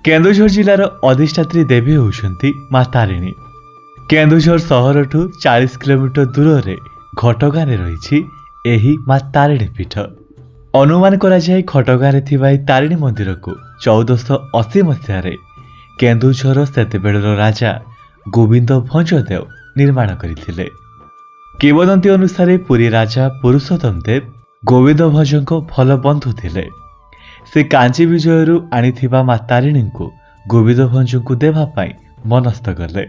କେନ୍ଦୁଝର ଜିଲ୍ଲାର ଅଧିଷ୍ଠାତ୍ରୀ ଦେବୀ ହେଉଛନ୍ତି ମା ତାରିଣୀ। କେନ୍ଦୁଝର ସହରଠୁ 40 କିଲୋମିଟର ଦୂରରେ ଘଟଗାଁରେ ରହିଛି ଏହି ମା ତାରିଣୀ ପୀଠ। ଅନୁମାନ କରାଯାଏ, ଘଟଗାଁରେ ଥିବା ଏହି ତାରିଣୀ ମନ୍ଦିରକୁ 1480 ମସିହାରେ କେନ୍ଦୁଝର ସେତେବେଳର ରାଜା ଗୋବିନ୍ଦ ଭଞ୍ଜଦେବ ନିର୍ମାଣ କରିଥିଲେ। କିମ୍ବଦନ୍ତୀ ଅନୁସାରେ ପୁରୀ ରାଜା ପୁରୁଷୋତ୍ତମ ଦେବ ଗୋବିନ୍ଦ ଭଞ୍ଜଙ୍କ ଭଲ ବନ୍ଧୁ ଥିଲେ। ସେ କାଞ୍ଚି ବିଜୟରୁ ଆଣିଥିବା ମା ତାରିଣୀଙ୍କୁ ଗୋବିନ୍ଦ ଭଞ୍ଜଙ୍କୁ ଦେବା ପାଇଁ ମନସ୍ଥ କଲେ।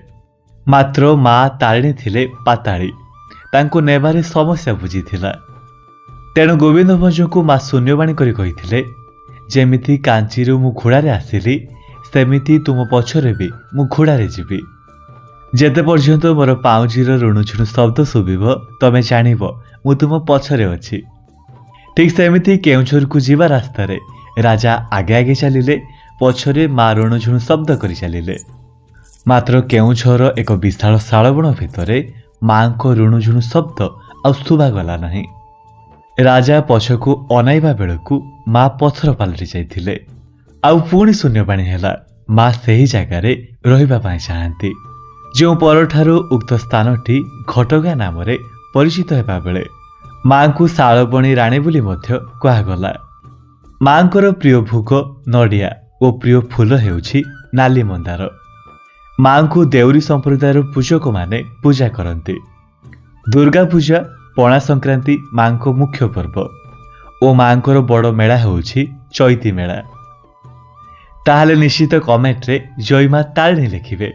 ମାତ୍ର ମା ତାରିଣୀ ଥିଲେ ପାତାଳୀ, ତାଙ୍କୁ ନେବାରେ ସମସ୍ୟା ବୁଝିଥିଲା। ତେଣୁ ଗୋବିନ୍ଦ ଭଞ୍ଜଙ୍କୁ ମା ଶୂନ୍ୟବାଣୀ କରି କହିଥିଲେ, ଯେମିତି କାଞ୍ଚିରୁ ମୁଁ ଘୋଡ଼ାରେ ଆସିଲି, ସେମିତି ତୁମ ପଛରେ ବି ମୁଁ ଘୋଡ଼ାରେ ଯିବି। ଯେତେ ପର୍ଯ୍ୟନ୍ତ ମୋର ପାଉଁଜିର ରୁଣୁଝୁଣୁ ଶବ୍ଦ ଶୁଭିବ, ତମେ ଜାଣିବ ମୁଁ ତୁମ ପଛରେ ଅଛି। ଠିକ୍ ସେମିତି କେଉଁଝରକୁ ଯିବା ରାସ୍ତାରେ ରାଜା ଆଗେ ଆଗେ ଚାଲିଲେ, ପଛରେ ମା ରୁଣୁଝୁଣୁ ଶବ୍ଦ କରି ଚାଲିଲେ। ମାତ୍ର କେଉଁଝର ଏକ ବିଶାଳ ଶାଳବଣ ଭିତରେ ମାଙ୍କ ରୁଣୁଝୁଣୁ ଶବ୍ଦ ଆଉ ଶୁଭାଗଲା ନାହିଁ। ରାଜା ପଛକୁ ଅନାଇବା ବେଳକୁ ମା ପଥର ପାଲଟି ଯାଇଥିଲେ। ଆଉ ପୁଣି ଶୂନ୍ୟବାଣୀ ହେଲା, ମା ସେହି ଜାଗାରେ ରହିବା ପାଇଁ ଚାହାନ୍ତି। ଯେଉଁ ପରଠାରୁ ଉକ୍ତ ସ୍ଥାନଟି ଘଟଗାଁ ନାମରେ ପରିଚିତ ହେବା ବେଳେ ମାଙ୍କୁ ଶାଳବଣୀ ରାଣୀ ବୋଲି ମଧ୍ୟ କୁହାଗଲା। ମାଙ୍କର ପ୍ରିୟ ଭୋଗ ନଡ଼ିଆ ଓ ପ୍ରିୟ ଫୁଲ ହେଉଛି ନାଲି ମନ୍ଦାର। ମାଙ୍କୁ ଦେଉରୀ ସମ୍ପ୍ରଦାୟର ପୂଜକମାନେ ପୂଜା କରନ୍ତି। ଦୁର୍ଗା ପୂଜା, ପଣା ସଂକ୍ରାନ୍ତି ମାଙ୍କ ମୁଖ୍ୟ ପର୍ବ ଓ ମାଙ୍କର ବଡ଼ ମେଳା ହେଉଛି ଚୈତି ମେଳା। ତାହେଲେ ନିଶ୍ଚିତ କମେଣ୍ଟରେ ଜୟ ମା ତାରିଣୀ ଲେଖିବେ।